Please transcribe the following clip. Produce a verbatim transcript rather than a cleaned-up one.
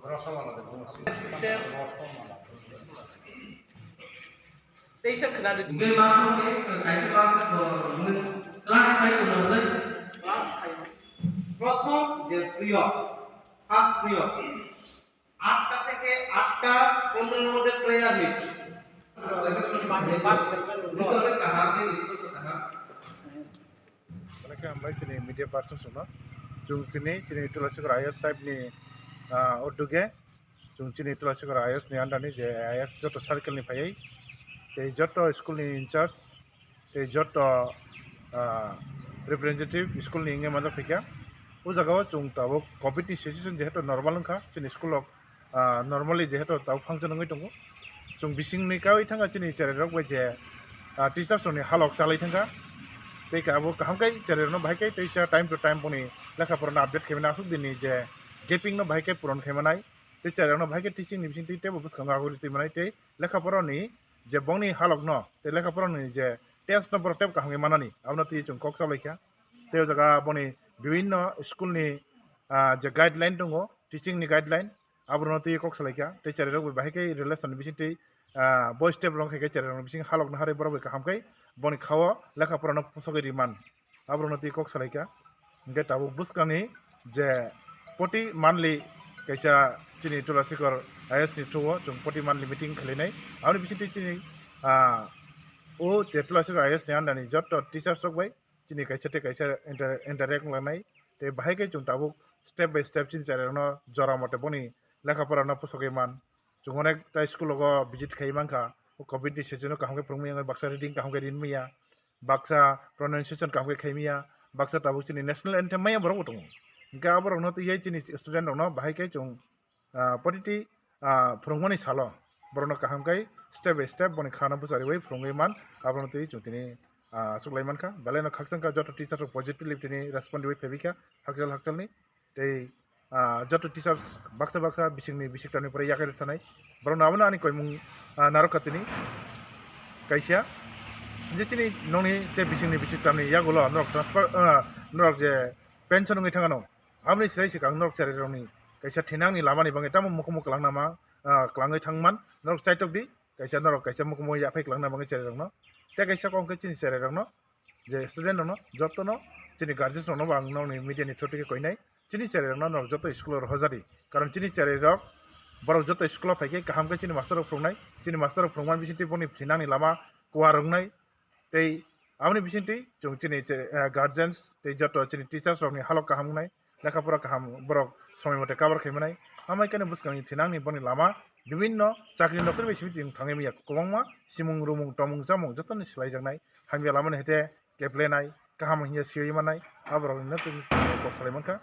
System. Teisa khna de. Hingke ma khe kaisa ma khe bo class five no le. Class five. Prothom je period, first period. Atta theke atta pondro moddhe prayer meet. Bhante, bhante, bhante. Bhante kaham ke, school ko kaham. Onek hambai chini media persons rokno. Chwng chini, chini Tulasikhor I A S sahib ni, ah, uduge. Chwng chini Tulasikhor I A S ni under ni je I A S joto circle ni phaiwi. Tei joto school ni in charge. Tei joto, ah, representative school ni wngwi manjak phaikha. O jaga o chwng tabuk covid ni situation jehetu normal wngkha, chini school rok, ah, normally jehetu tabuk function wngwi tongo. Chwng bising ni kaui thangkha chini cherai rok bai je, ah, teachers rok ni halok chalai thangkha. Tei abo kaham khe cherai rok no bahai khe teisa time to time boni lekha pora no update khaimani aswk din ni je gaping no bahai khe puron khaimanai. Tei cherai rok no bahai khe teaching ni bising twi teibo bwskango agori twi manai tei lekha pora ni je bongni halok no tei lekha pora ni je test no borok teibo kaham khe manani abono twi chwng kok salaikha. Tei o jaga boni bibinno school ni, ah, je guideline tongo, teaching ni guideline, aborokno twi kok salaikha. Tei cherai rok bai bahai khe relation ni bising twi, ah, bo step rok khai khe cherai rok ni bising halok no harwi borok bai kaham khe boni khao lekha pora no posogwi riman. Aborokno twi kok salaikha. Hingke tabuk bwskangni je poti monthly kaisa chini Tulasikhor I A S ni through o chwng poti monthly meeting khwlainai. Aboni bisingtwi chini, ah, o je Tulasikhor I A S ni under ni joto teachers rok bai chini kaisa tei kaisa inter-, interact wnglainai. Tei bahai khe chwng tabuk step by step chini cherai rokno jora mote boni lekha pora no posogwi man. Chwng onek ta school o visit khai mankha, o covid ni season o kaham khe phwrwngmaya, baksa reading kaham khe rinmaya, baksa pronunciation kaham khe khaimaya, baksa tabuk chini national anthem maya borok bo tongo. Hingke aborokno twiwi chini student rokno bahai khe chwng, ah, protiti, ah, phwrwngmani salo borokno kaham khe step by step boni khana bwchariwi phwrwngwi man, aborokno twiwi chwng tini, ah, achuklai mankha. Belai no khakchangkha joto teacher rok positively tini respond riwi phaibikha hakchal hakchalni. Tei, ah, joto teachers baksa baksa bisingni bisik tamni pore yakarwi thanai. Borokno abono ani koimung, ah, narwkha tini. Kaisa je chini nokni tei bisingni bisik tamni yagulo norok transfer, ah, norok je pension wngwi thangano. Aboni srai swkang norok cherai rokni kaisa thinangni lamani bagwi tamo mukumu kwlangna ma, ah, kwlangwi thangman norok chaitok di. Kaisa norok kaisa mukumu yaphai kwlangna bagwi cherai rokno. Tei kaisa kok hwnkhe chini cherai rokno je student rokno jotono chini guardians rokno bo ang nokni media ni through twi khe koinai, chini cherai rokno norok joto school o rohorjadi, karon chini cherai rok borok joto school o phaikhe kaham khe chini master rok phwrwngnai, chini master rok phwrwngmani bisingtwi boni thinangni lama kuar wngnai, tei aboni bisingtwi chwng chini che-, eh, guardians tei joto chini teachers rokni halok kaham wngnai. Lekha pora kaham borok somoi mote cover khai manai. Amai khe bwskangni thinangni boni lama bibinno chakri nokri bai simi chwng thangwi manya kwbangma simung rumung tomung chamung jotoni swlaijaknai. Hamya lamani hete keplenai kaham hinya siwi manai. Aborokni no chwng kok salai mankha.